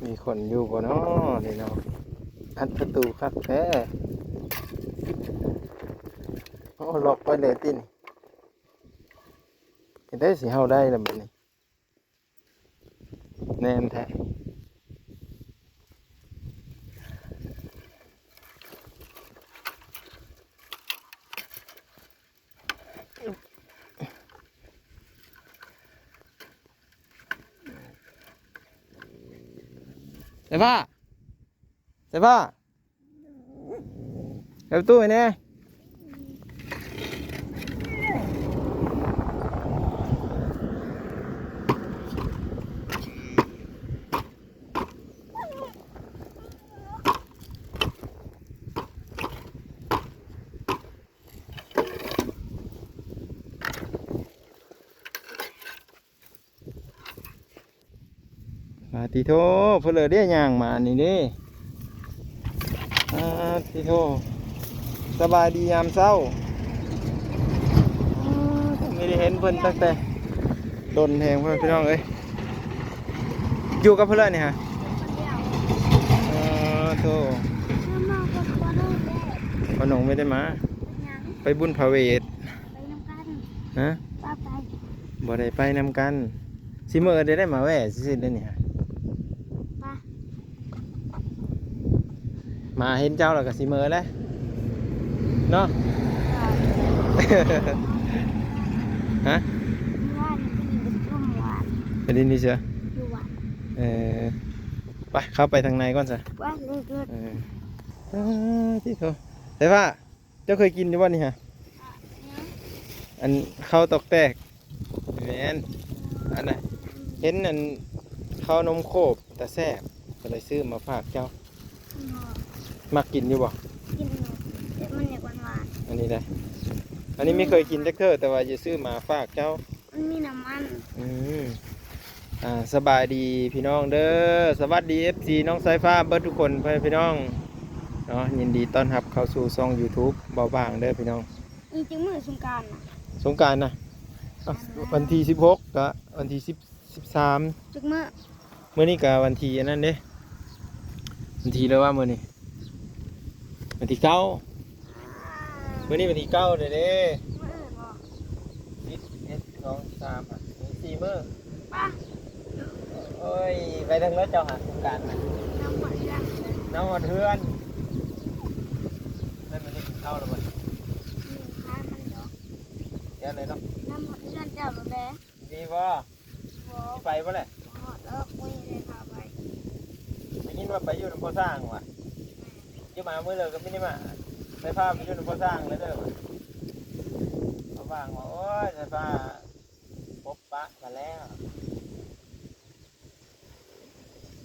ມີຄົນຢູ່ບໍ່ນໍນີ້ນໍ? ອັດປະຕູຄັກແທ້. ໂອ້ ລັອກໄວ້ເລີຍຕິນີ້. ເຮັດໄດ້ ຊິເຮົາໄດ້ລະບັດນີ້. ແໜ້ນແທ້. ສາຍຟ້າ ສາຍຟ້າ ເປີດປະຕູໃຫ້ແດ່. ປາຕິໂທ ເພິ່ນເລີຍເດ້ຍ່າງມານີ້ເດ້. ປາຕິໂທ ສະບາຍດີຍາມເຊົ້າ. ອາ ບໍ່ໄດ້ເຫັນເພິ່ນຕັ້ງແຕ່ດົນແຮງ ພໍ່ແມ່ພີ່ນ້ອງເອີຍ. ຢູ່ກັບເພິ່ນເລີຍນີ້ຫະ? ເອີ ໂທ ພໍ່ໜຸ່ມບໍ່ໄດ້ມາ. ເປັນຫຍັງ? ໄປບຸນພະເວດ. ໄປນຳກັນ. ຮະ? ປະໄປ. ບໍ່ໄດ້ໄປນຳກັນ. ຊິເມືອໄດ້ ໄດ້ມາແວ່ຊື່ໆ ເດ້ນີ້ຫະ. ໄປ. ມາເຫັນເຈົ້າແລ້ວກໍຊິເມືອແຫຼະເນາະ. ຮະ? ເມື່ອວານນີ້ໄປຫຼິ້ນຢູ່ສວນ. ໄປຫຼິ້ນຢູ່ໃສ? ຢູ່ວັດ. ເອີ ໄປ ເຂົ້າໄປທາງໃນກ່ອນຊະ. ໄປເລີຍ. ເອີ ປາຕິໂທ ແຕ່ວ່າ ເຈົ້າເຄີຍກິນຢູ່ບໍ່ນີ້ຫະ? ອັນເຂົ້າຕອກແຕກ. ແມ່ນ ອັນນະ ເຫັນອັນເຂົ້ານົມໂຄບຕາແຊບ ກໍເລີຍຊື້ມາຝາກເຈົ້າ. ມັກກິນຢູ່ບໍ່? ກິນຢູ່ ແຕ່ມັນຢາກຫວານໆ. ອັນນີ້ນະ ອັນນີ້ບໍ່ເຄີຍກິນຈັກເທື່ອ ແຕ່ວ່າຈະຊື້ມາຝາກເຈົ້າ. ມັນມີນ້ຳມັນ. ອືມ ອ່າ ສະບາຍດີພີ່ນ້ອງເດີ ສະຫວັດດີ ເອັຟຊີ ນ້ອງສາຍຟ້າເບິດທຸກຄົນ ພໍ່ແມ່ພີ່ນ້ອງເນາະ. ຍິນດີຕ້ອນຮັບເຂົ້າສູ່ຊ່ອງຢູທູບເບົາບາງເດີພີ່ນ້ອງ. ອີກຈັກມື້ສົງການນະ? ສົງການນະ ອ່ະ ວັນທີສິບຫົກ ກະວັນທີສິບ ສິບສາມ. ຈັກມື້? ມື້ນີ້ກະວັນທີອັນນັ້ນເດ້ ວັນທີເລີຍວ່າມື້ນີ້ ວັນທີເກົ້າ. ມື້ນີ້ວັນທີເກົ້າເດ້ ມື້ອື່ນບໍ່? ສິບເອັດ ສອງ ສາມ ສີ່ມື້. ປະ ໂອ້ຍ ໄປເຖິງແລ້ວເຈົ້າຫາໂຄງການນະ ນຳຮອດເຮືອນ ນຳຮອດເຮືອນ. ແລ້ວມັນໄດ້ກິນເຂົ້າແລ້ວບໍ່? ອືມ ຫາມັນດອກ ແກ່ເລີຍເນາະ ນຳຮອດເຮືອນເຈົ້າໂລດແຫຼະ. ດີບໍ່? ບໍ່ ຊິໄປບໍ່ແຫຼະ? ບໍ່ຮອດດອກ ບໍ່ມີໃຜພາໄປ. ໄດ້ຍິນວ່າໄປຢູ່ນຳພໍ່ຊ່າງວ່າ ແມ່ນ ຢູ່ມາມື້ເລີກກໍມີໄດ້ມາ ໄດ້ພາໄປຢູ່ນຳພໍ່ຊ່າງເລີຍເດີ. ພໍ່ຊ່າງວ່າ ໂອ້ຍ ໄດ້ພາພົບປະກັນແລ້ວ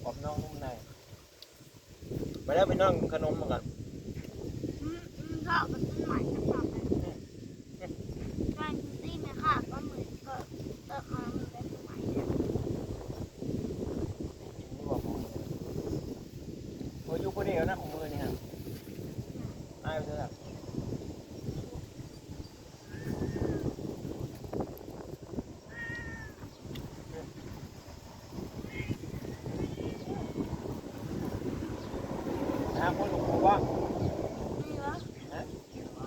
ກັບນ້ອງນຸ່ມໃນ. ມາເດີພີ່ນ້ອງ ຂະໜົມນຳກັນ. ອືມ ອືມ ເຂົ້າກັບຕົ້ນໄມ້ກັບເຂົ້າໄປ. ອືມ ການກິນຕີແມ່ຄ້າກໍມື້ກໍ ກໍເອົາມີແຕ່ຕົ້ນໄມ້. ກິນຢູ່ບໍ່ມື້ນີ້? ໂອ້ຍ ຢູ່ຜູ້ດຽວນະມື້ນີ້ຫັ້ນ. ອືມ ອ້າຍໄປໃສລະ? ໄປຫາຄົນຫຼວງປູ່ບໍ່? ມີວະ? ຮະ? ອືມ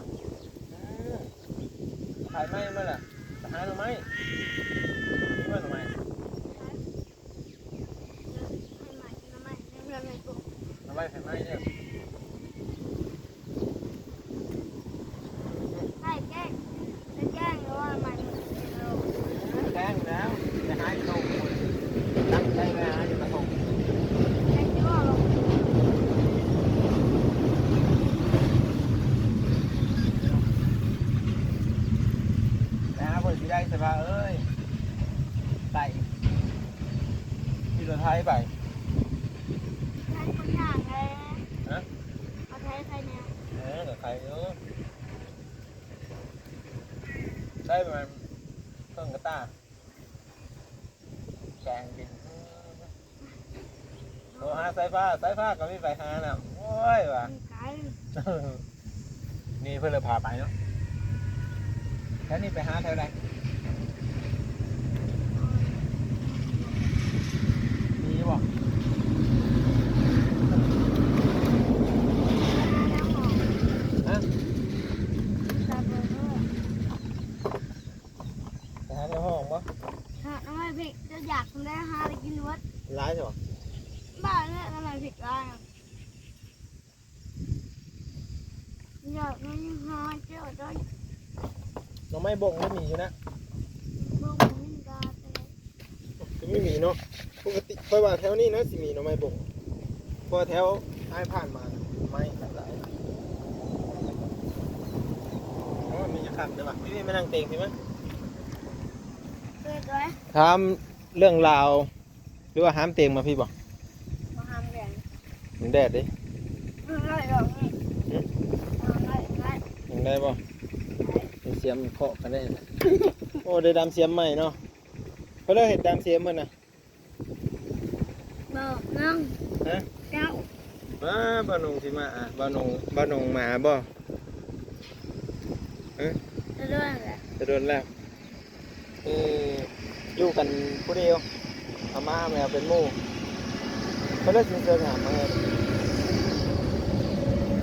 ຂາຍໄມ້ມາລະ ໄປຫາໜໍ່ໄມ້. ມີບໍ່ໜໍ່ໄມ້? ໜໍ່ໄມ້ ໜໍ່ໄມ້ ໜໍ່ໄມ້ ໜໍ່ໄມ້ເດີ. ໄດ້ແກງ ໄດ້ແກງ ຫຼືວ່າໄມ້ ແກງແລ້ວ ໄປຫາຢູ່ທົ່ງພຸ້ນ ຕັ້ງໃຈໄປຫາຢູ່ກະທົງ. ໄດ້ຢູ່ບໍ່? ໄປຫາເພິ່ນຊິໄດ້ສະບາຍເອີຍ ໄປ ຂີ່ລົດໄຖໄປ. ໄຖຄົນຍ່າງແດ່. ຮະ? ເອົາໄຖໃສ່ແດ່. ເອີ ກໍໄຖຢູ່ ໄດ້ປະມານເຄິ່ງກະຕ່າ ແກງກິນ. ໂທຫາສາຍຟ້າ ສາຍຟ້າກໍມີໄປຫານຳ. ໂອ້ຍວ່າ ໄກ. ນີ້ເພິ່ນເລີຍພາໄປເນາະ. ແຖວນີ້ໄປຫາແຖວໃດ? ມີຢູ່ບໍ່? ຢາກໄດ້ຫາໄດ້ກິນເບິດ. ຫຼາຍໃຊ່ບໍ່? ບ້າແລ້ວ ທຳໄມຜິດຫຼາຍອະ? ຢາກໄດ້ຫາເຈົ້າໄດ້ ໜໍ່ໄມ້ບົງມັນມີຢູ່ນະ. ບົງມັນກະ ຄືມີໝີເນາະ. ປົກກະຕິຂ້ອຍວ່າແຖວນີ້ນະຊິມີໜໍ່ໄມ້ບົງ ເພາະວ່າແຖວອ້າຍຜ່ານມາໄມ້ຫຼາຍ. ໂອ້ ມີຈັກຄັນເດີວະ. ພີ່ໆ ມານັ່ງເຕັງພີ່ມາ. ເປີດດ້ວຍ. ຖາມເລື່ອງລາວ ຫຼືວ່າຫາມເຕັງມາພີ້ບໍ່? ບໍ່ຫາມແດດ. ມັນແດດເດ້. ຫາມໄດ້ດອກນີ້. ຫຶ? ຫາມໄດ້ ຫາມໄດ້. ຍັງໄດ້ບໍ່? ມີສຽມເຄາະກັນໄດ້. ໂອ້ ໄດ້ດາມສຽມໃໝ່ເນາະ. ເພິ່ນເລີຍເຮັດດາມສຽມເພິ່ນນະ. ບໍ່ ນ້ອງ. ຮະ? ເຈົ້າ. ມາ ບ່າວນົງຊິມາ ອ່າ ບ່າວນົງ ບ່າວນົງມາບໍ່? ຮະ? ຈະໂດນແລ້ວ ຈະໂດນແລ້ວ. ເອີ ຢູ່ກັນຜູ້ດຽວ ອາມ່າແມວເປັນໝູ່ ເພິ່ນເລີຍຊິເຊີນຫາມາ.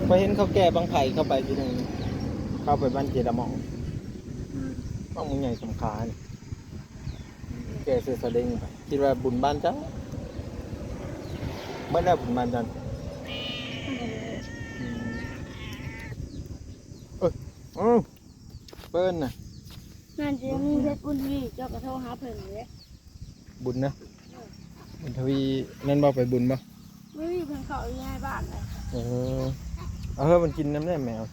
ຂ້ອຍເຫັນເຂົາແກ່ບັ້ງໄຟເຂົ້າໄປປີໜຶ່ງ ເຂົ້າໄປບ້ານເຈດາໝອງ. ອືມ ບັ້ງໃຫຍ່ສົງຂານີ້. ແກ່ໃສ່ສະເລັງໄປ ຄິດວ່າບຸນບ້ານເຈົ້າ. ເໝິດແລ້ວບຸນບ້ານເຈົ້າ. ອືມ ເອີຍ ເອີ ເພິ່ນນະ ນັ້ນຊິມີເຮັດບຸນນີ້ ເຈົ້າກໍໂທຫາເພິ່ນເດ້. ບຸນນະ? ເອີ ບຸນທະວີນັ້ນບໍ່ ໄປບຸນບໍ່? ມື້ນີ້ເພິ່ນເຂົ້າຢູ່ໃນບ້ານເລີຍ. ເອີ ເອົາເຮີ້ມັນກິນນຳແດ່ແມວ.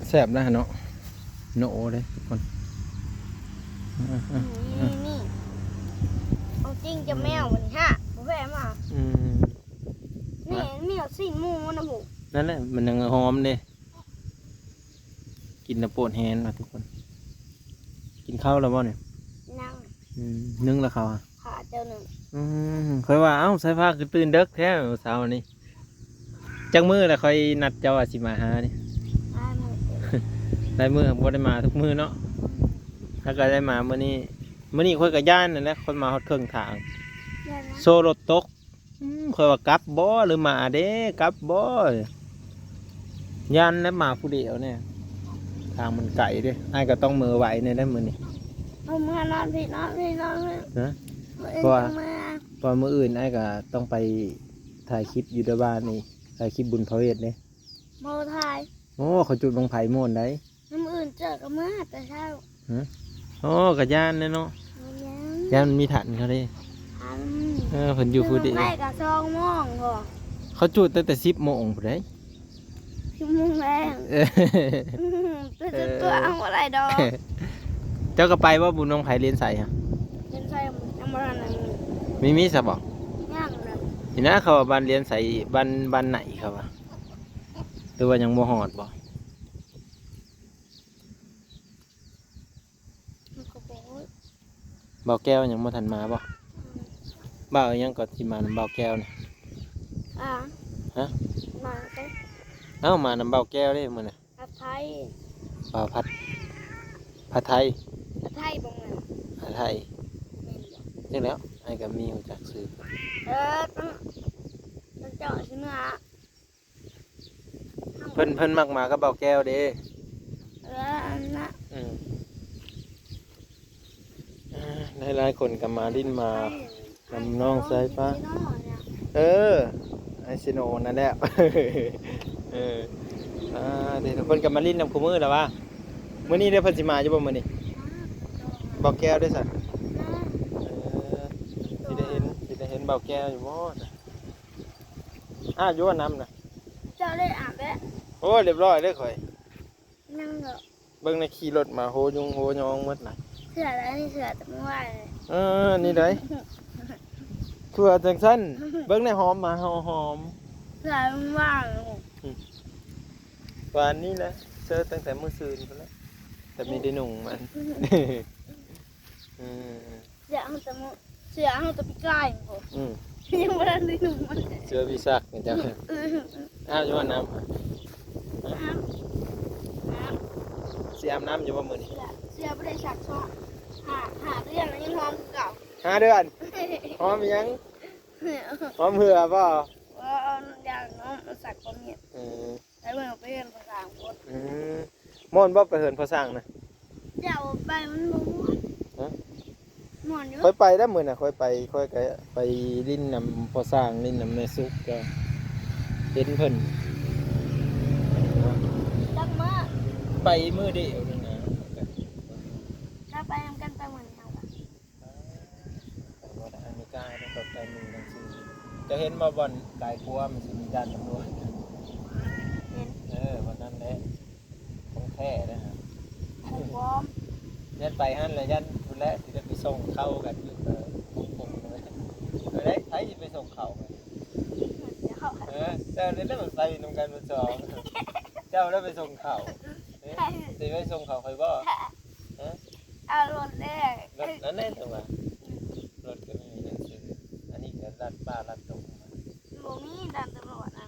ແຊບນະເນາະ ໂນເດ້ທຸກຄົນ. ນີ້ ນີ້ ນີ້ ເອົາຈິງຈະແມວນີ້ຮະ ບໍ່ແພ້ມາ. ອືມ ນີ້ແມວຊີ້ນໝູນະພຸ້ນ. ນັ້ນແຫຼະ ມັນຍັງຫອມເດ້. ກິນແລ້ວໂປດແຮງວ່າທຸກຄົນ. ກິນເຂົ້າແລ້ວບໍ່ນີ້? ຍັງ. ອືມ ໜຶ້ງແລ້ວເຂົ້າ? ຂ້າເຈົ້າໜຶ້ງ. ອືມ ຂ້ອຍວ່າ ເອົ້າ ສາຍຟ້າຄືຕື່ນເດິກແທ້ເຊົ້ານີ້. ຈັກມື້ແລ້ວຂ້ອຍນັດເຈົ້າວ່າຊິມາຫານີ້? ຫຼາຍມື້ ຫຼາຍມື້ບໍ່ໄດ້ມາທຸກມື້ເນາະ. ແລ້ວກໍໄດ້ມາມື້ນີ້ ມື້ນີ້ຂ້ອຍກໍຢ້ານນັ້ນແຫຼະ ຂ້ອຍມາຮອດເຄິ່ງທາງ ຢ້ານຫຍັງ? ໂຊລົດຕົກ. ອືມ ຂ້ອຍວ່າກັບບໍ່ ຫຼືມາເດ້ ກັບບໍ່. ຢ້ານແລ້ວມາຜູ້ດຽວນີ້ ທາງມັນໄກເດ້. ອ້າຍກໍຕ້ອງເມືອໄວແດ່ເດ້ມື້ນີ້. ເອົາເມືອນອນພີ້ ນອນພີ້ ນອນພີ້. ຮະ? ເພາະວ່າ ເອີ ເພາະວ່າມື້ອື່ນອ້າຍກໍຕ້ອງໄປຖ່າຍຄລິບຢູ່ດອຍບ້ານນີ້ ຖ່າຍຄລິບບຸນພະເວດເດ້. ບໍ່ຖ່າຍ. ໂອ້ ເຂົາຈຸດບັ້ງໄຟມ່ວນໃດ. ມື້ອື່ນເຈີກັບເມືອແຕ່ເຊົ້າ. ຮະ? ໂອ້ ກະຢ້ານແຫຼະເນາະ. ບໍ່ຢ້ານ. ຢ້ານມັນມີຖັນເຂົາເດ້. ອືມ ເອີ ເພິ່ນຢູ່ຜູ້ດຽວ. ໄປກະສອງໂມງພຸ້ນ. ເຂົາຈູດຕັ້ງແຕ່ສິບໂມງພຸ້ນເດ້. ສິບໂມງແລງ. ເອີ ອືມ ເປັນຕົວເອົາບໍ່ໄດ້ດອກ. ເຈົ້າກໍໄປບໍ່ ບຸນບັ້ງໄຟລຽນໄຊຮະ? ລຽນໄຊຍັງບໍ່ທັນໄດ້ມີ. ມີ ມີຊະບໍ່? ຍັງເລີຍ. ນີ້ນະ ເຂົາວ່າບ້ານລຽນໄຊ ບ້ານ ບ້ານໄນເຂົາວ່າ. ຫຼືວ່າຍັງບໍ່ຮອດບໍ່? ມັນກໍບໍ່ຮູ້. ບ່າວແກ້ວຍັງບໍ່ທັນມາບໍ່? ອືມ ບ່າວຫຍັງກໍຊິມານຳບ່າວແກ້ວນີ້? ອ່າ ຮະ? ມາເດ້. ເອົ້າ ມານຳບ່າວແກ້ວເດ້ມື້ນະ. ຜັດໄທ. ບ່າວຜັດ ຜັດໄທ. ຜັດໄທບໍ່ແມ່ນ? ຜັດໄທ. ແມ່ນບໍ່? ຈັກແລ້ວ ອ້າຍກໍມີຮູ້ຈັກຊື່. ເອີ ຕ້ອງ ຕ້ອງເຈົ້າຊິເມືອ. ເພິ່ນ ເພິ່ນມັກມາກັບບ່າວແກ້ວເດ້. ເອີ ອັນນະ ອືມ ຫຼາຍໆຄົນກໍມາຫຼິ້ນມານຳນ້ອງສາຍຟ້າ. ເອີ ໄອຊີໂນນັ້ນແຫຼະ. ເອີ ອ່າ ເດ້ ເພິ່ນກໍມາຫຼິ້ນນຳຄູ່ມື້ແລ້ວວະ. ມື້ນີ້ເດ້ ເພິ່ນຊິມາຢູ່ບໍ່ມື້ນີ້? ມາ. ບ່າວແກ້ວເດ້ຊະ? ມາ. ເອີ ຊິໄດ້ເຫັນ ຊິໄດ້ເຫັນບ່າວແກ້ວຢູ່ບໍ່ຊະ? ອາບຢູ່ບໍ່ນ້ຳນະ? ເຈົ້າໄດ້ອາບແລ້ວ. ໂອ້ຍ ລຽບຮ້ອຍເດ້ຂ້ອຍ. ຍັງດອກ. ເບິ່ງໃນຂີ່ລົດມາໂຫຍຸງໂຫຍອງໝົດນະ. ເສື້ອລະ ອັນນີ້ເສື້ອແຕ່ມື້ວານ. ເອີ ນີ້ໃດ ເສື້ອຈັ່ງຊັ້ນ. ເບິ່ງໃນຫອມມາ ຫອມ ຫອມ. ເສື້ອມື້ວານ. ອືມ ວານນີ້ແຫຼະ ເສື້ອຕັ້ງແຕ່ມື້ຊືນພຸ້ນແຫຼະ ແຕ່ມີໄດ້ນຸ່ງມັນ. ເອີ ເສື້ອເຮົາແຕ່ມື້ ເສື້ອເຮົາແຕ່ປີກາຍພຸ້ນ. ອືມ ຍັງບໍ່ທັນໄດ້ນຸ່ງມັນ. ເສື້ອພິສັກນີ້ເຈົ້າ. ອືມ ອາບຢູ່ບໍ່ນ້ຳ? ອາບ ອາບ. ຊິອາບນ້ຳຢູ່ບໍ່ມື້ນີ້? ເສື້ອ ເສື້ອບໍ່ໄດ້ຊັກຊ້ອນ ຫ້າ ຫ້າເດືອນແລ້ວຍັງຫອມຄືເກົ່າ. ຫ້າເດືອນ? ຫອມຫຍັງ? ຫອມເຫື່ອບໍ່? ບໍ່ ຢ້ານຫອມ ມັນຊັກບໍ່ແມ່ນ. ເອີ ໄປເບິ່ງ ໄປເຮືອນພໍ່ຊ່າງພຸ້ນ. ອືມ ມ່ວນບໍ່ໄປເຮືອນພໍ່ຊ່າງນະ? ເຈົ້າໄປມັນບໍ່ມ່ວນ. ຮະ? ຂ້ອຍໄປແລ້ວມື້ນະ ຂ້ອຍໄປ ຂ້ອຍກໍໄປຫຼິ້ນນຳພໍ່ຊ້າງ ຫຼິ້ນນຳແມ່ສຸກ ກໍເຫັນເພິ່ນ ຈັກມື້ ໄປມື້ດຽວນີ້ນະ ກໍໄປນຳກັນ ໄປມື້ນີ້ເຮົາກໍ ອາເມລິກາ ແລ້ວກໍໄປມື້ໜັງສື ເຈົ້າເຫັນບໍ່ ບ່ອນກາຍຂົວມັນຊິມີດ່ານຕຳຫຼວດ ເຫັນ ເອີ ບ່ອນນັ້ນແຫຼະ ຂອງແທ້ເດ້ ຂອງປອມ ຢ້ານໄປຫັ້ນແຫຼະ ຢ້ານພຸ້ນແຫຼະ ຊິໄດ້ໄປສົ່ງເຂົ້າກັນຢູ່ ເອີ ຮົງກົງເລີຍ ເອີ ໃຜຊິໄປສົ່ງເຂົ້າ ເອີ ເຈົ້າໄດ້ໄປນຳກັນໝົດສອງ ເຈົ້າໄດ້ໄປສົ່ງເຂົ້າ ເອີ ຊິໄປສົ່ງເຂົ້າຂ້ອຍບໍ່ ຮະ ເອົາລົດແລ້ວ ລົດນັ້ນແຫຼະ ຈັ່ງວ່າ ລົດກໍມີໜັງສື ອັນນີ້ກໍລັດປ່າລັດດົງ ບໍ່ມີດ່ານຕຳຫຼວດນະ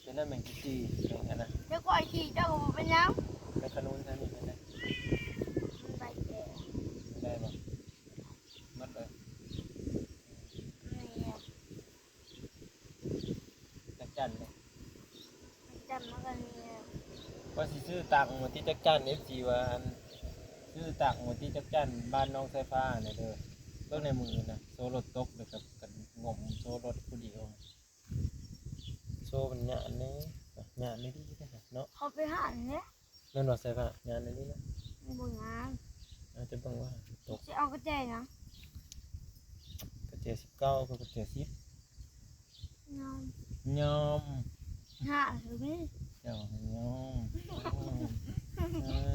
ເປັນນັ້ນແມ່ນຂີ່ ແມ່ນອັນນັ້ນ ແຕ່ຂ້ອຍຂີ່ເຈົ້າກໍບໍ່ເປັນຫຍັງ ແມ່ນຂະໜູນທາງນີ້ແມ່ນໄດ ມັນໄປແກ່ ໄດ້ບໍ່ ໝົດເລີຍ ແມ່ນ ຈັກຈັ່ນເດ້ ຈັກຈັ່ນມັນກໍມີ ວ່າຊິຊື້ຕັງມາຕິ ຈັກຈັ່ນ ເອັຟຊີ ວ່າອັນ ຊື້ຕັງມາຕິ ຈັກຈັ່ນ ບ້ານນ້ອງສາຍຟ້ານະເດີ ເບິ່ງໃນມື້ນະ ໂຊລົດຕົກ ແລ້ວກໍກັນງົມໂຊລົດຜູ້ດຽວ ໂຊມັນຍານແດ່ ຍານອີ່ຫຼີເດ້ເນາະ ເຂົາໄປຫາແດ່ ແມ່ນບໍ່ ສາຍຟ້າ ຍານອີ່ຫຼີນະ ບໍ່ຍານ ອາດຈະເບິ່ງວ່າຕົກ ຊິເອົາກະແຈຫຍັງ ກະແຈສິບເກົ້າ ເພິ່ນກະແຈສິບ ຍອມ ຍອມ ຫາຄືມີ ເຈົ້າຍອມ ຍອມ ເອີ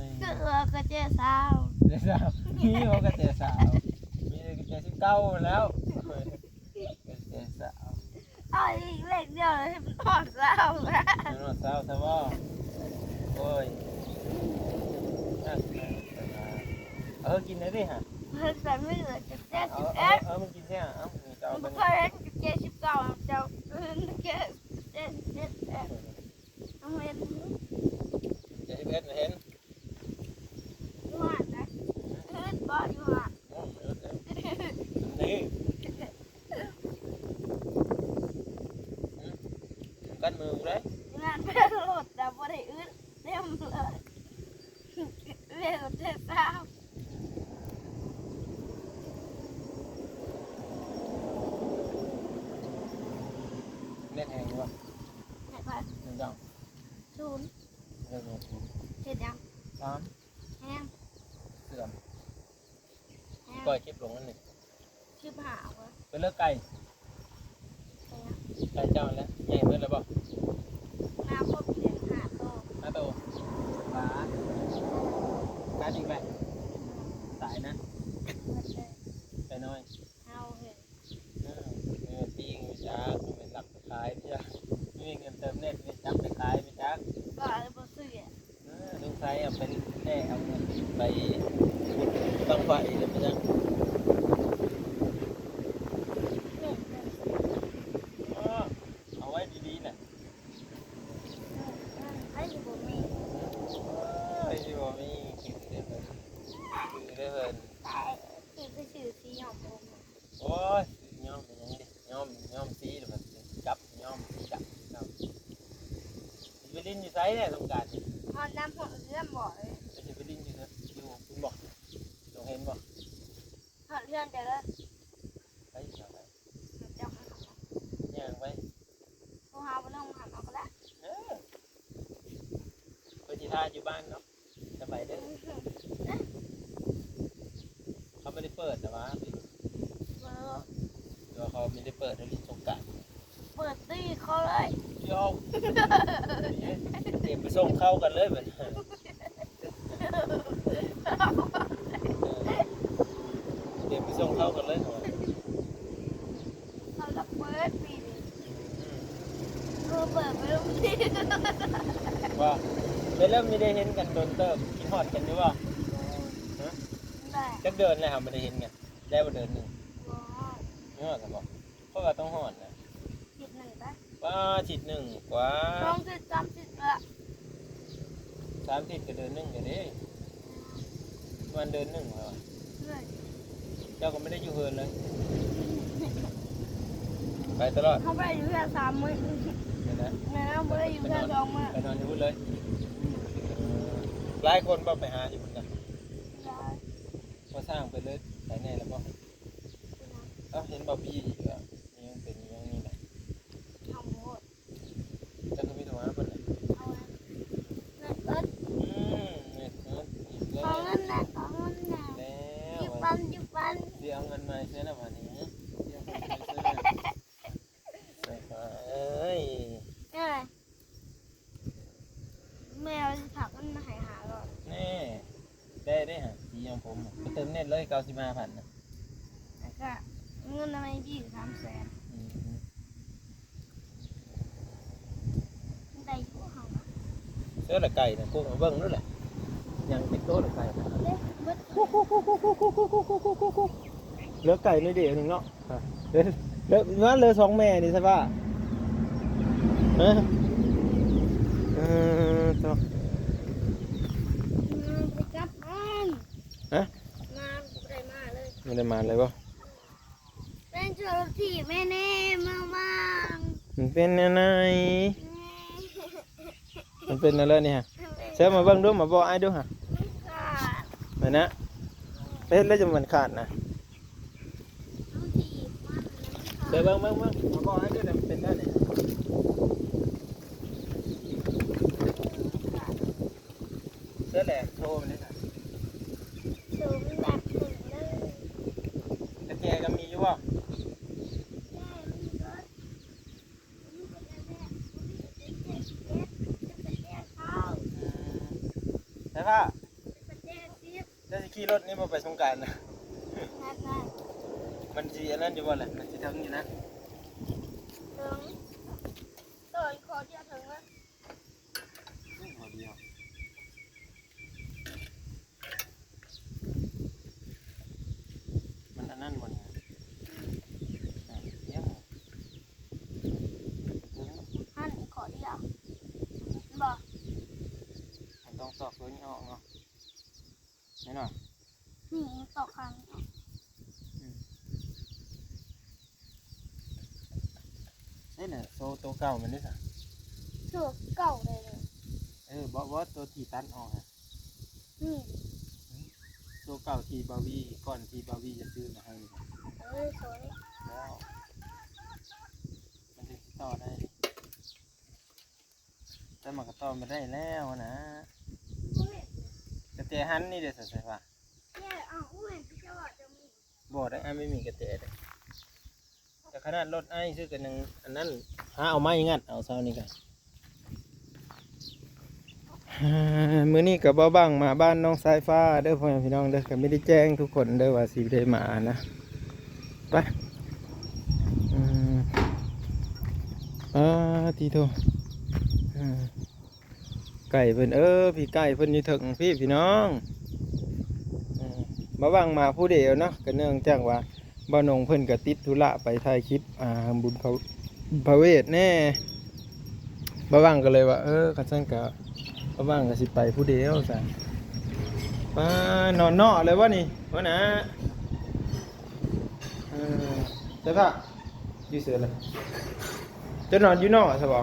ຍ ຄືວ່າກະແຈຊາວ ກະແຈຊາວ ມີບໍ່ກະແຈຊາວ ມີແຕ່ກະແຈສິບເກົ້າແລ້ວ ກະແຈຊາວ ເອົາອີກເລກດຽວໃຫ້ມັນຮອດຊາວ ໃຫ້ມັນຮອດຊາວຊະບໍ່ ໂອ້ຍ ເອີ ກິນໄດ້ເດ້ຫະ ເພິ່ນໃສ່ມື້ເລີຍ ເຈັດສິບເອັດ ເອົາ ເອົາ ເອົາ ມັນກິນແທ້ ເອົາ ເຈົ້າ ມັນບໍ່ເຄີຍເຫັນເຈັດສິບເກົ້າ ເຈົ້າເຫັນເຈັດສິບເອັດ ເອີ ເອົາເຫັນ ເຈັດສິບເອັດ ເຫັນ ຢູ່ຫັ້ນນະ ອືມ ເຫັນບໍ່ ຢູ່ຫັ້ນ ອືມ ເຫັນ ນີ້ ອືມ ກັນມືໄດ້ ງານແປງລົດນະ ບໍ່ໄດ້ອຶດເຕັມເລີຍ ເວວແຕ່ເຊົ້າ ເນັດແຮງຢູ່ບໍ່? ເຮັດໄປ ເຮັດຫຍັງ? ສູນ ເຮັດຫຍັງ? ເຮັດຫຍັງ? ຖາມ ແຮງ ເສື່ອມ ແຮງ ກ່ອຍຄລິບລົງນັ້ນນີ້ ຄລິບຫາວະ ໄປເລີກໄກ່ ໄກ່ເຈົ້າຫັ້ນແຫຼະ ໃຫຍ່ເບິດແລ້ວບໍ່? ມາຄົບເດືອນ ຫ້າໂຕ ຫ້າໂຕ ຫວາ ກັດອີກແຫຼະ ຕາຍນະ ເບິດເລີຍ ໄກ່ນ້ອຍ ເຮົາເຫັນ ເອີ ເອີ ປີ້ງໄປຈັກ ແມ່ນລັກໄປຂາຍໄປຈັກ ມີເງິນເຕີມເນັດ ໄປຈັບໄປຂາຍໄປຈັກ ບໍ່ ບໍ່ຊື້ ເອີ ສົງໄສເອົາໄປແລກເອົາເງິນໄປບຸນບັ້ງໄຟແລ້ວໄປຈັກ ເອີ ເອົາໄວ້ດີໆນະ ໃຜຊິບໍ່ມີ ໃຜຊິບໍ່ມີ ກິນໄດ້ເພິ່ນ ກິນໄດ້ເພິ່ນ ກິນໄປຊື້ສີຫອມໂອມ ໂອ້ຍ ຍອມເປັນຫຍັງເດ ຍອມ ຍອມສີແລ້ວມັນຈັບ ຍອມສີດຳ ເອົາ ຊິໄປຫຼິ້ນຢູ່ໃສແດ່ສົງການນີ້? ຮອດນ້ຳຮອດເຮືອນບໍ່ເອີຍ? ຊິໄປຫຼິ້ນຢູ່ ຢູ່ພຸ້ນບໍ່? ຕົງເຫັນບໍ່? ຮອດເຮືອນເຈົ້າເດີ ໄປຢູ່ໃສ? ເຈົ້າຫາ ຍ່າງໄປ ໂທຫາບໍ່ນ້ອງຫາເອົາກໍໄດ້ ເອີ ເພິ່ນຊິຖ້າຢູ່ບ້ານເນາະ ສະບາຍເດີ ເຂົາບໍ່ໄດ້ເປີດນະຫວາ ບໍ່ ຫຼືວ່າເຂົາມີໄດ້ເປີດໃຫ້ຫຼິ້ນສົງການ? ເປີດຕີເຂົາເລີຍ ໂຍ ຕຽມໄປສົ່ງເຂົ້າກັນເລີຍບັດນີ້ ຕຽມໄປສົ່ງເຂົ້າກັນເລີຍ ເຂົາລະເປີດປີນີ້ ອືມ ເອີ ເປີດໄປແລ້ວ ວ່າ ໄປເລີ່ມມີໄດ້ເຫັນກັນດົນເຕີບ ຄິດຮອດກັນຢູ່ບໍ່? ຮະ? ໄດ້ ຈັກເດືອນແລ້ວເຮົາບໍ່ໄດ້ເຫັນກັນ? ໄດ້ບໍ່ເດືອນໜຶ່ງ? ບໍ່ຮອດ ບໍ່ຮອດ ບໍ່ ເພາະວ່າຕ້ອງຮອດນະ ທິດໜຶ່ງໄປ ວ່າທິດໜຶ່ງກວ່າ ສອງທິດ ສາມທິດລະ ສາມທິດກໍເດືອນໜຶ່ງແລ້ວເດ້ ປະມານເດືອນໜຶ່ງແລ້ວ ເຈົ້າກໍບໍ່ໄດ້ຢູ່ເຮືອນເລີຍ ໄປຕະຫຼອດ ເຮົາໄປຢູ່ເຮືອນສາມມື້ ແມ່ນນະ ແມ່ນນະ ບໍ່ໄດ້ຢູ່ເຮືອນສອງມື້ ໄປນອນຢູ່ພຸ້ນເລີຍ ເອີ ຫຼາຍຄົນບໍ່ໄປຫາຢູ່ພຸ້ນກະ ຫຼາຍ ພໍສ້າງໄປເລີຍ ແນ່ລະບໍ່? ເອົ້າ ເຫັນບາບີອີກລະ ມີຫຍັງເປັນຫຍັງນີ້ນະ? ເອົາໂລດ ເຈົ້າຄືມີໂທຫາເພິ່ນນະ? ເອົາເງິນເບິດ ອືມ ເນັດເບິດອີກແລ້ວ ຂໍເງິນແດ່ ຂໍເງິນແດ່ ແລ້ວ ຢູ່ປ້ຳ ຢູ່ປ້ຳ ຊິເອົາເງິນມາໃຫ້ໃສລະບາດນີ້? ຊິເອົາເງິນມາໃຫ້ໃສລະ? ສາຍຟ້າເອີຍ ເອີຍ ແມ່ວ່າຊິຝາກເງິນມາໃຫ້ຫ້າຮ້ອຍ ແນ່ ໄດ້ເດ້ຫະ ສີຢ່າງຜົມ ໄປເຕີມເນັດເລີຍ ເກົ້າສິບຫ້າພັນນະ ແລ້ວກະເງິນນຳໄອ້ບີສາມແສນ ອືມ ໄດ້ຢູ່ເຮົານະ ເສືອລະໄກ່ນະ ກຸກມາເບິ່ງດູແຫຼະ ຍັງເປັນໂຕລະໄກ່ນະ ເດ້ ເບິດ ເຫຼືອໄກ່ໜ້ອຍດຽວໜຶ່ງເນາະ ເຫຼືອ ເຫຼືອ ເຫຼືອສອງແມ່ນີ້ຊະວ່າ ຮະ ເອີ ໂຕ ອືມ ໄປກັບບ້ານ ຮະ ມາ ບໍ່ໄດ້ມາເລີຍ ບໍ່ໄດ້ມາເລີຍບໍ່? ແມ່ນໂຊທີ່ແມ່ແນ່ ເມືອງວ່າງ ມັນເປັນແນວໃດ? ແມ່ ມັນເປັນແນວໃດນີ້ຫະ? ແຊມມາເບິ່ງດູ ມາບອກອ້າຍດູຫະ ມັນຂາດ ແມ່ນນະ ເຮັດແລ້ວຈັ່ງມັນຂາດນະ ເອົາທີ່ມັນ ມັນຂາດ ເບິ່ງ ເບິ່ງ ເບິ່ງ ມາບອກອ້າຍດູນະ ມັນເປັນແນວໃດ? ເສືອແຫຼມໂທມັນເດ້ ໂທມັນແບບໜຶ່ງເລີຍ ກະແຈກໍມີຢູ່ບໍ່? ແຈມີເບິດ ມີແຕ່ກະແຈ ມີແຕ່ກະແຈເຈັດ ກະແຈຂາວ ອືມ ໄຟຟ້າ ກະແຈສິບ ເຈົ້າຊິຂີ່ລົດນີ້ບໍ່ໄປສົງການນະ? ໄດ້ ມັນຊິອັນນັ້ນຢູ່ບໍ່ລະ? ມັນຊິເຖິງຢູ່ນະ ເຖິງ ຕໍ່ອີກຂໍ້ດຽວເຖິງລະ ຂໍດຽວ ມັນອັນນັ້ນບໍ່ນີ້ ອ່າ ດຽວ ຫັ້ນ ຂໍດຽວ ເຫັນບໍ່? ມັນຕ້ອງຕອກຕົວນີ້ອອກເນາະ ແມ່ນບໍ່? ນີ້ຕອກຂ້າງນີ້ອອກ ອືມ ໃສ່ລະ ໂສ້ໂຕເກົ່າແມ່ນເດ້ຊະ ໂສ້ເກົ່າໄດ້ເລີຍ ເອີ ບໍ່ ບໍ່ ໂຕທີ່ຕັດອອກຫັ້ນ ນີ້ ໂຕເກົ່າທີ່ບ່າວວີ ກ່ອນທີ່ບ່າວວີຈະຊື້ມາໃຫ້ນີ້ ເອີ ໂສ້ນີ້ ແລ້ວ ມັນຈຶ່ງຊິຕໍ່ໄດ້ ແຕ່ມັນກໍຕໍ່ບໍ່ໄດ້ແລ້ວນະ ກະແຈຫັ້ນນີ້ເດ້ ສາຍຟ້າ ແຈ ເອົາ ບໍ່ໄດ້ ອ້າຍບໍ່ມີກະແຈເດ້ ແຕ່ຂະໜາດລົດອ້າຍຊື້ກັນຍັງອັນນັ້ນ ຫາເອົາໄມ້ງັດເອົາເຊົ້ານີ້ກະ ມື້ນີ້ກໍບໍ່ບັງມາບ້ານນ້ອງສາຍຟ້າເດີ ພໍ່ແມ່ພີ່ນ້ອງເດີ ກໍມີໄດ້ແຈ້ງທຸກຄົນເດີວ່າຊິໄດ້ມານະ ໄປ ອືມ ອາ ຕິໂທ ອາ ໄກ່ເພິ່ນ ເອີ ພີ່ໄກ່ເພິ່ນຢູ່ເທິງພີ້ພີ່ນ້ອງ ເອີ ມາຫວັງມາຜູ້ດຽວເນາະ ກໍເນື່ອງຈາກວ່າບ່າວນົງເພິ່ນກໍຕິດທຸລະໄປຖ່າຍຄລິບ ອ່າ ບຸນພະ ພະເວດແດ່ ບ່າວຫວັງກໍເລີຍວ່າ ເອີ ຄັນຊັ້ນກໍບ່າວຫວັງກໍຊິໄປຜູ້ດຽວຊັ້ນ ປ້າ ນອນເນາະເລີຍບໍ່ນີ້ ຫົວໜ້າ ເອີ ເຈົ້າພະ ຢູ່ເຊີນລະ ເຈົ້ານອນຢູ່ນອກຊະບໍ?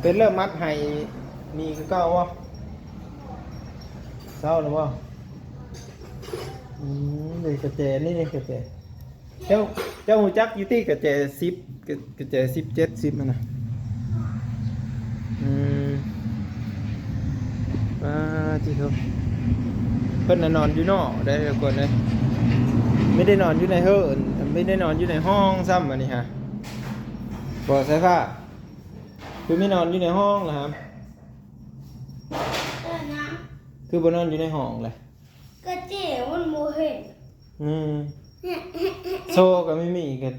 ເປັນເລີ່ມມັດໃຫ້ມີຄືເກົ່າບໍ? ເຊົາແລ້ວບໍ? ອືມ ນີ້ກະແຈ ນີ້ກະແຈ ເຈົ້າ ເຈົ້າຮູ້ຈັກຢູ່ຕິ ກະແຈສິບ ກະ ກະແຈສິບເຈັດ ສິບຫັ້ນນະ ອືມ ປາດຕິໂທ ເພິ່ນນະນອນຢູ່ນອກໄດ໋ທຸກຄົນເອີຍ ບໍ່ໄດ້ນອນຢູ່ໃນເຮືອນ ບໍ່ໄດ້ນອນຢູ່ໃນຫ້ອງຊ້ຳ ອັນນີ້ຫະ ບໍ່ໃສ່ຜ້າ ຄືໄມ່ນອນຢູ່ໃນຫ້ອງລະຫະ ເອີນະ ຄືບໍ່ນອນຢູ່ໃນຫ້ອງລະ ກະເຈ້ມັນບໍ່ເຫັນ ອືມ ໂຊກະມີ ມີກະ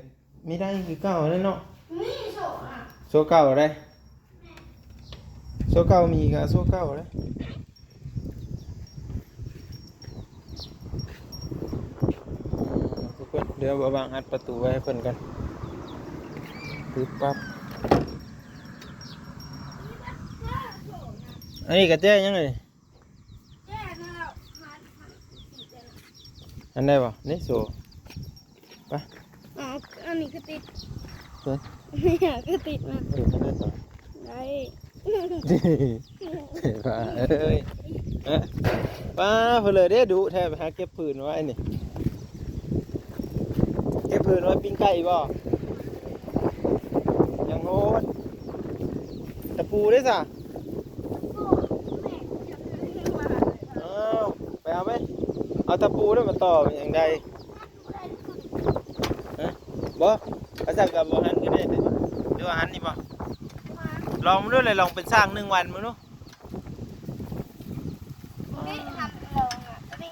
ມີໄດ້ຄືເກົ່າແລ້ວເນາະ ມີໂຊນະ ໂຊເກົ່າໄດ໋ ໂຊເກົ່າມີກະເອົາໂຊເກົ່າໄດ໋ ອືມ ທຸກຄົນ ດຽວບ່າວຫວັງອັດປະຕູໄວ້ໃຫ້ເພິ່ນກ່ອນ ປຶບປັບ ອັນນີ້ກະແຈຍັງເອີຍ? ອັນໃດວະ? ນີ້ໂຊ ໄປ ອໍ ອັນນີ້ຄືຕິດ ເອີ ຄືຕິດນະ ເອີ ອັນໃດຕໍ່ ໄດ້ ວ່າເອີຍ ຮະ ປ້າ ເພິ່ນເລີຍເດ້ ດຸແທ້ ໄປຫາເກັບຜືນໄວ້ນີ້ ເກັບຜືນໄວ້ປີ້ງໄກ່ບໍ່? ຍັງໂຫດ ຕະປູເດ້ຊະ? ອ້າວ ໄປເອົາໄປ ເອົາຕະປູເດ້ມາຕໍ່ ມັນຈັ່ງໄດ້. ຮະ? ບໍ່ ກະຊັ້ນກະບໍ່ຫັນກະໄດ້ ຫຼືວ່າຫັນນີ້ບໍ່? ລອງເບິ່ງດູ ລອງເປັນຊ່າງໜຶ່ງວັນເບິ່ງດູ. ນີ້ທຳລອງອະ ຕົວນີ້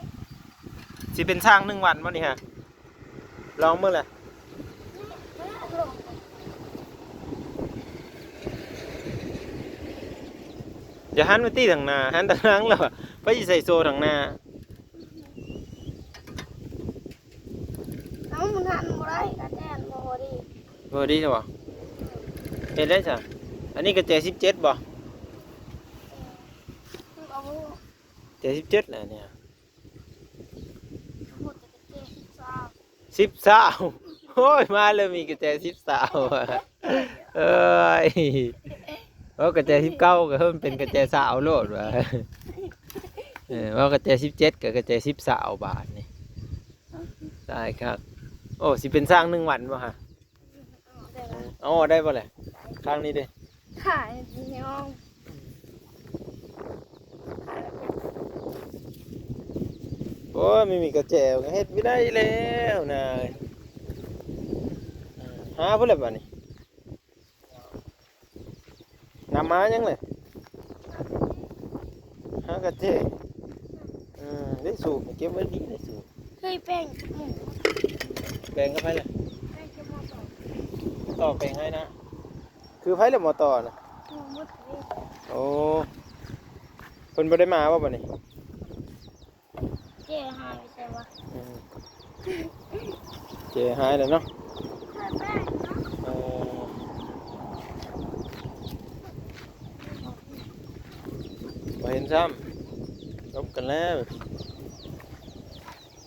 ຊິເປັນຊ່າງໜຶ່ງວັນບໍ່ນີ້ຮະ? ລອງເບິ່ງແຫຼະ. ຢ່າຫັນໄປຕິທາງໜ້າ ຫັນທາງຫຼັງແລ້ວ ໃຜຊິໃສ່ໂສ້ທາງໜ້າ? ເອົາ ມັນຫັນບໍ່ໄດ້ ກະແຈມັນບໍ່ພໍດີ ບໍ່ພໍດີຊະບໍ່? ເຮັດໄດ້ຊະ ອັນນີ້ກະແຈສິບເຈັດບໍ່? ເອີ ເອົາ ແຈສິບເຈັດນະອັນນີ້ ສິບຊາວ ໂອ້ຍ ມາເລີ່ມມີກະແຈສິບຊາວ ເອີຍ ເວົ້າກະແຈສິບເກົ້າກະເພິ່ນເປັນກະແຈຊາວໂລດວ່າ ເອີ ເວົ້າກະແຈສິບເຈັດກະກະແຈສິບຊາວ ບາດນີ້ ຕາຍຄັກ. ໂອ້ ຊິເປັນຊ່າງໜຶ່ງວັນບໍ່ຮະ? ເອົາອອກໄດ້ບໍ່ແຫຼະ? ຂ້າງນີ້ເດ້ ຂາຍໃຫ້ນ້ອງ ໂອ້ຍ ມີ ມີກະແຈ ເຮັດບໍ່ໄດ້ແລ້ວນາ ຫາພຸ້ນແຫຼະບາດນີ້. ນຳມາຫຍັງເລີຍ? ຫາກະເຈ. ເອີ ໄດ້ສູບ ເກັບໄວ້ດີໄດ້ສູບ. ເຄີຍແປງກັບໝູ. ແປງກັບໃຜລະ? ແປງກັບໝໍຕໍ່. ຕໍ່ແປງໃຫ້ນະ. ຄືໃຜລະໝໍຕໍ່ນະ? ໝໍໝົດເລີຍ. ໂອ້ ເພິ່ນບໍ່ໄດ້ມາບໍ່ບາດນີ້? ເຈຫາຍໄປໃສວະ? ອືມ ເຈຫາຍແລ້ວເນາະ. ເອີ ບໍ່ເຫັນຊ້ຳ. ລົມກັນແລ້ວ.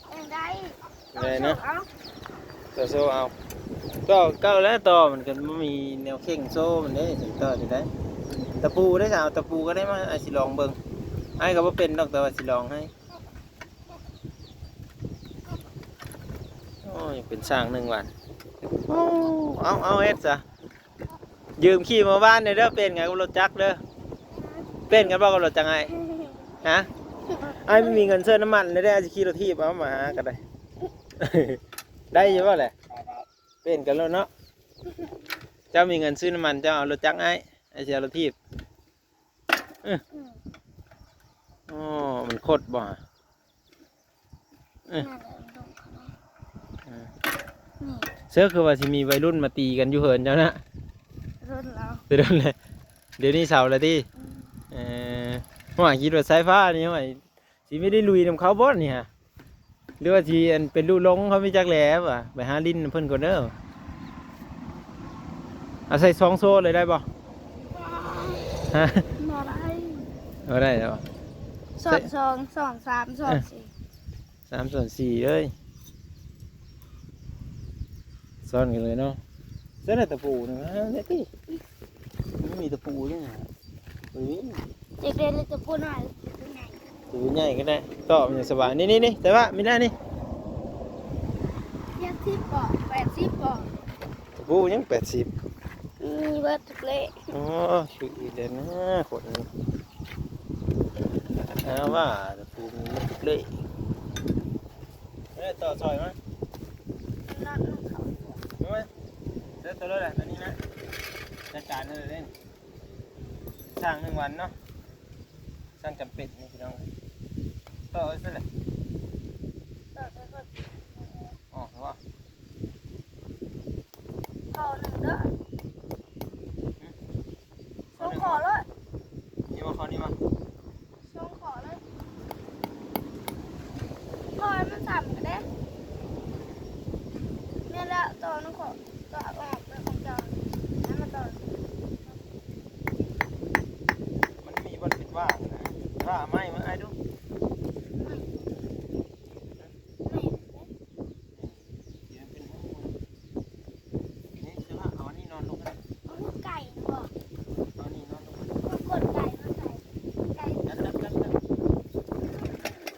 ເອີ ໄດ້ ໄດ້ນະ. ຕໍ່ໂຊເອົາ. ຕໍ່ເກົ່າແລ້ວ ຕໍ່ມັນກະບໍ່ມີແນວເຄັ່ງໂຊມັນເດ້. ຕໍ່ຈະໄດ້ ຕະປູເດ້. ເອົາຕະປູກະໄດ້ມາ ອ້າຍຊິລອງເບິ່ງ. ອ້າຍກະບໍ່ເປັນດອກ ແຕ່ວ່າຊິລອງໃຫ້. ໂອ້ຍ ເປັນຊ່າງໜຶ່ງວັນ. ໂອ້ ເອົາ ເອົາເຮັດຊະ. ຢືມຂີ່ເມື່ອວານນີ້ເດີ ປ່ຽນກັນກັບລົດຈັກເດີ. ປ່ຽນກັນບໍ່ກັບລົດຈັກອ້າຍ? ຮະ? ອ້າຍບໍ່ມີເງິນເສີມນ້ຳມັນເລີຍເດ້. ອ້າຍຊິຂີ່ລົດຖີບເອົາມາຫາກະໄດ້. ໄດ້ຢູ່ບໍ່ແຫຼະ? ປ່ຽນກັນໂລດເນາະ. ເຈົ້າມີເງິນຊື້ນ້ຳມັນ ເຈົ້າເອົາລົດຈັກອ້າຍ ອ້າຍຊິເອົາລົດຖີບ. ເອີ ໂອ້ ມັນຄົດບໍ່? ເອີ ເຊີ ຄືວ່າຊິມີໄວລຸ້ນມາຕີກັນຢູ່ເຮືອນເຈົ້ານະ. ດຽວນີ້ເຊົາແລ້ວຕິ? ເອີ ໂຫ ຄິດວ່າສາຍຟ້ານີ້ ໂຫ ຊິໄປໄດ້ລຸຍນຳເຂົາບໍ່ນີ້ຫະ? ຫຼືວ່າຊິ ອັນ ເປັນລຸລົງເຂົາ ມີຈັກແຫຼວ່າ ໄປຫາຫຼິ້ນນຳເພິ່ນກ່ອນເດີ. ເອົາໃສ່ສອງໂຊເລີຍໄດ້ບໍ່? ຮະ? ບໍ່ໄດ້ ບໍ່ໄດ້ເນາະ. ສອນສອງ ສອນສາມ ສອນສີ່ ສາມ ສອນສີ່ເລີຍ. ຊ້ອນກັນເລີຍເນາະ. ໃສ່ແຕ່ຕະປູນະ ເດ້ຕິ ມັນມີຕະປູຢູ່ນະ. ເອີ ຢາກໄດ້ຕະປູນ້ອຍ ຕະປູໃຫຍ່ ຕະປູໃຫຍ່ກະໄດ້. ຕໍ່ມັນຍັງສະບາຍ. ນີ້ໆໆ ແຕ່ວ່າມີແລ້ວນີ້. ເຈັດສິບບໍ່? ແປດສິບບໍ່? ຕະປູຍັງແປດສິບ. ມີເບິດທຸກເລກ. ອໍ ຖືກອີກແລ້ວນະ ຄົນນີ້. ຫາວ່າຕະປູມີເບິດທຸກເລກ. ເອີ ຕໍ່ຊ່ອຍມາ. ມາ ເດີ ໂຕເລີຍລະ ໂຕນີ້ນະ. ຈັດການເລີຍເດ້. ຊ່າງໜຶ່ງວັນເນາະ. ຊ່າງຈຳເປັນນີ້ພີ່ນ້ອງ. ຕໍ່ໄວ້ຊັ້ນແຫຼະ. ອອກແລ້ວບໍ່? ຂໍໜຶ່ງເດີ. ຫຶ? ສອງຂໍເລີຍ. ນີ້ບໍ່? ຂໍນີ້ບໍ່? ສອງຂໍເລີຍ. ຂໍໃຫ້ມັນຊ້ຳກະໄດ້. ແມ່ນແລ້ວ ຕໍ່ໜຶ່ງຂໍ. ກໍເອົາອອກເປັນຂອງເຈົ້າ ໃຫ້ມາຕໍ່. ມັນມີບ່ອນເປັນວ່າງນະ. ຖ້າເອົາໄມ້ມາໃຫ້ດູ. ໄມ້ ໄມ້ ດຽວມັນເປັນຫົວ. ນີ້ ເອົາອັນນີ້ນອນລົງກະໄດ້. ເອົາລູກໄກ່ນະບໍ່? ເອົານີ້ນອນລົງ. ເອົາກົດໄກ່ມາໃສ່. ໄກ່ ຈັບ ຈັບ ຈັບ ຈັບ. ເອົາ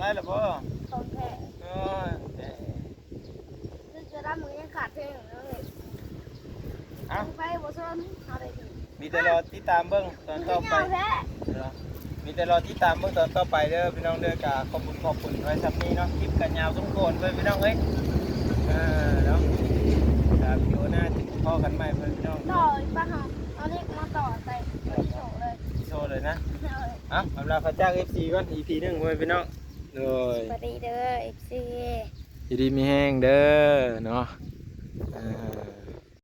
ໄດ້ລະບໍ່? ຂອງແທ້ ໂອ້ຍ ຄືຈະດຳ ມັນຍັງຂາດເພງຢູ່ເລີຍ. ເອົ້າ ໄຟບໍ່ຊົນເອົາໄດ້ດີ ມີແຕ່ລໍຕິດຕາມເບິ່ງຕອນຕໍ່ໄປ ເນາະ ມີແຕ່ລໍຕິດຕາມເບິ່ງຕອນຕໍ່ໄປເດີພີ່ນ້ອງເດີ. ກະຂອບຄຸນຂອບຄຸນໄວ້ຊ່ຳນີ້ເນາະ ຄລິບກະຍາວສົມຄວນເວີຍພີ່ນ້ອງເອີຍ. ເອີ ເນາະ ກະວິດີໂອໜ້າຕິດຕໍ່ກັນໃໝ່ເວີຍພີ່ນ້ອງ. ຕໍ່ອີກປະເຮົາ ເອົາເຫຼັກມາຕໍ່ໃສ່ ໂຊເລີຍ ໂຊເລີຍນະ. ເອີ ເອົ້າ ອຳລາພະຈາກເອັຟຊີກ່ອນ ອີພີໜຶ່ງເວີຍພີ່ນ້ອງ. ໂດຍ ສະບາຍດີເດີ ເອັຟຊີ ຢູ່ດີມີແຮງເດີເນາະ. ເອີ